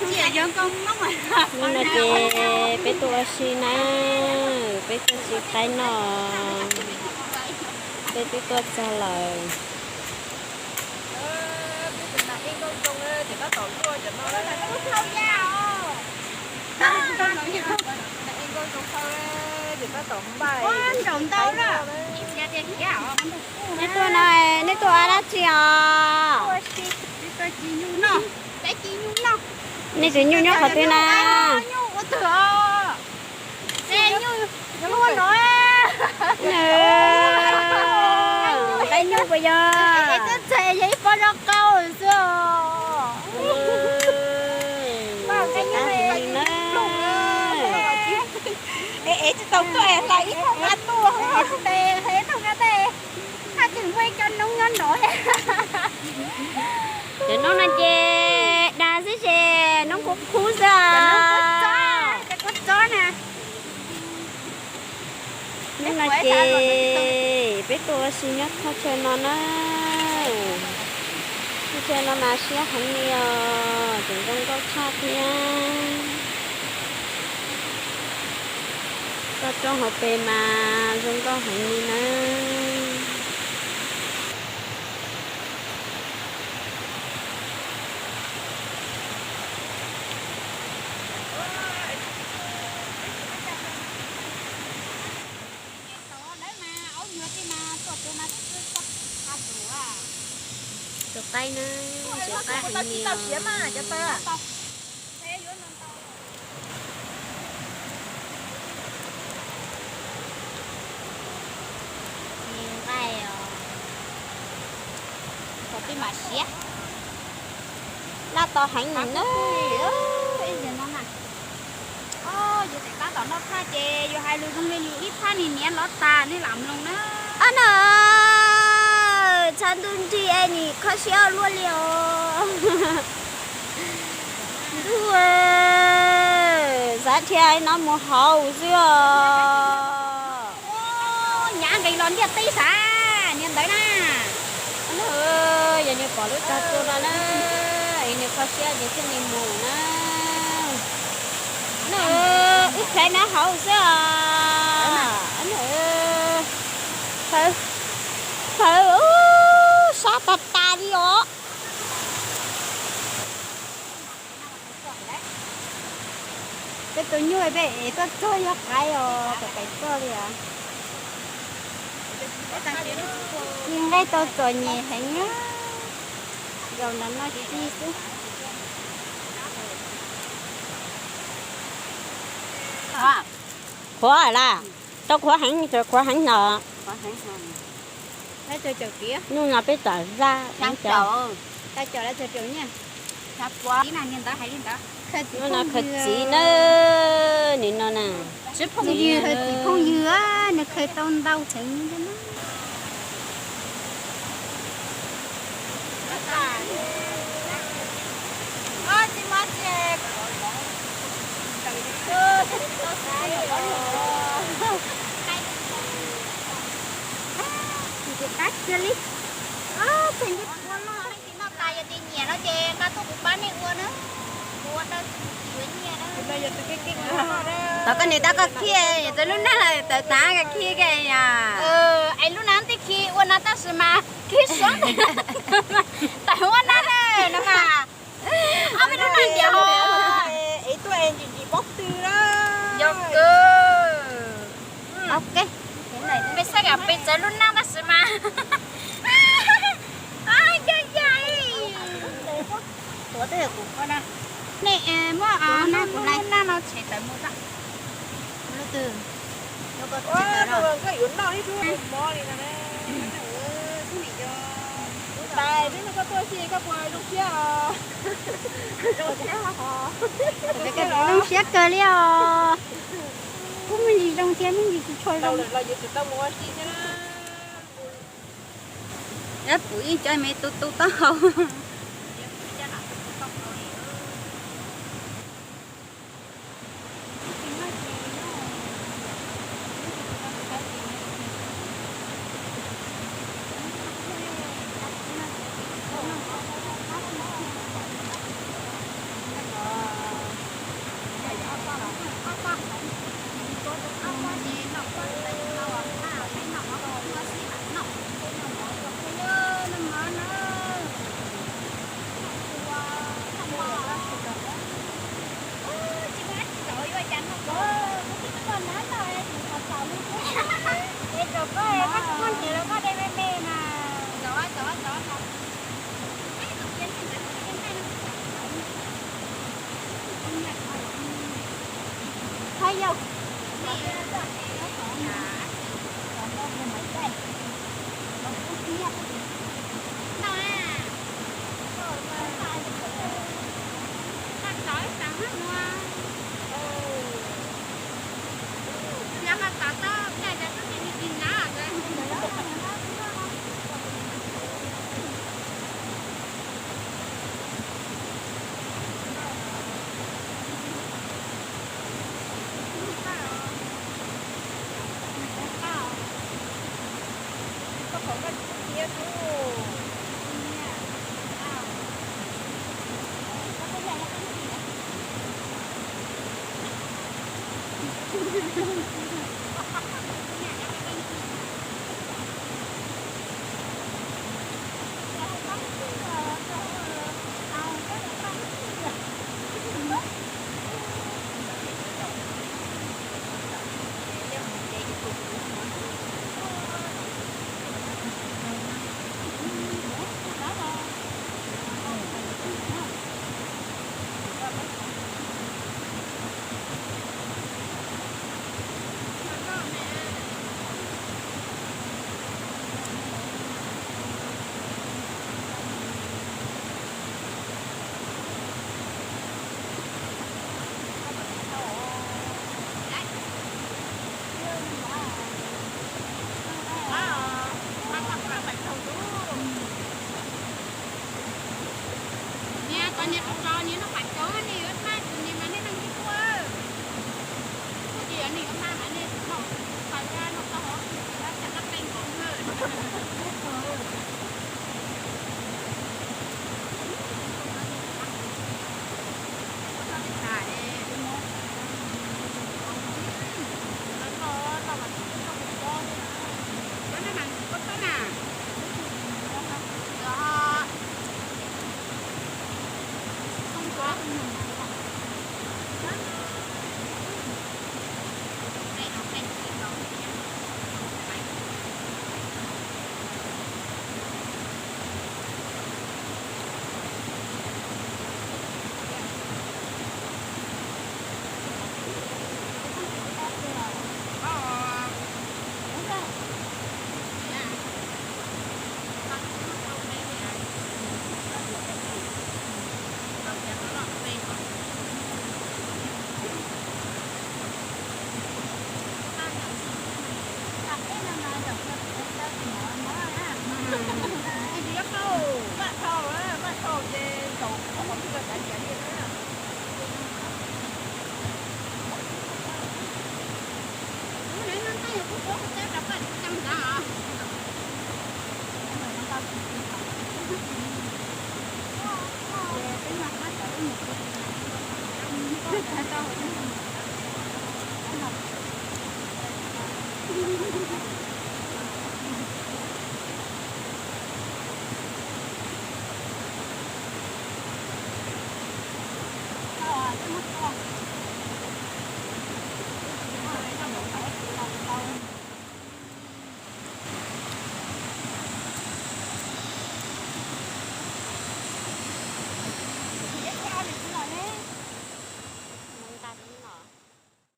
Hnub no ces peb tuaj ua si na, peb tuaj tsis qaib noj, peb twb tuaj txog lawm. Nej tuaj no, nej tuaj ua dab tsi os? Nej tus nyuj nyob qhov twg na? Qaib nyuj puas yog? Ib pob zaub qaub xwb os. Qaib nyuj na. Es tsis tau tuaj es hlais ib thooj nqa tuaj. Hlais ib thooj nqa tuaj, haj tseem muaj ib co noob nyob nrad. Cov noob no ces dag xwb ces noob kub kub xwb os. Hnub no ces peb tuaj ua si nyob thaj chaw no na. Thaj chaw no mas siab heev li os, tseem zoo nkauj tshaj thiab. Toj roob hauv pes mas zoo nkauj heev li na. Tus qaib na, tus qaib heev li os. Nqaij os, tij mam siav, laj to heev na. Yus tab tom noj phaj ces yus hais lus zoo li yus ib phab nis niam los tas nej lam mloog na. Ab na, tshav ntuj nrig es nim kho siab luaj li os. Ntuj, xav dhia no mus hauv xwb os. Nyav nqis los ntiaj teb sav niag ntawd na. Yog nws pom lub tsag tua no na, es nws kho siab ces thiaj li mus na. Na, wb plhaib nab hauv xwb os. Plhaib, plhaib, sab tag tas li os. Peb tus nyuj peb ev tuaj txog yog qaib os, tom pem txog li os. Nqaij tau txom nyem heev, zaum no noj ci xwb. Qhuav lawm, tau qhuav heev, qhuav heev no. Nyuj no peb tam zaj, tab tom khaws txiv na, nim no na. Txiv phooj ywg, txiv phooj ywg, nws khaws tau ntau heev. Ntxim qab kiag li. Txheem ncej puav no, leej twg noj tas yog tias nyiam no ces nqa tuaj kuv pab nej ua na. Kuv ua tau tus yuav nyiam na. Tom koj niam tab koj khib, yog txawv lub neej lawm tawv tav koj khib koj. Es lub neej tib khi ua no tab sis mas khib suav tawm ua no na no mas. Ob peb lub neej tias ho. Yog kawg. Peb xav kom peb txawv lub neej tab sis mas. Nej muab lub neej no tshem tawm mus. Koj yuav noj ib lub mov li no na. Tais, twb nug koj tuaj si koj puas zoo siab os? Zoo siab kawg li os. Kuv me ntsis zoo thiab me ntsis tsis tshua zoo. Los yuav tsum tau mus ua si thiab na. Yog kuv yeej coj me tu tu taub hau. Niag tau niag tau tau niag noj pam coob niag yuav mag tus niag mas niag neeg tsis tuaj. Kuj tsis yog niag yuav mag mas niag noj pam coob noj tau hov kuj tsis dab cas dab qeej nkaus na. Maj dhau, maj dhau ces zaum ob peb hnub los xav tias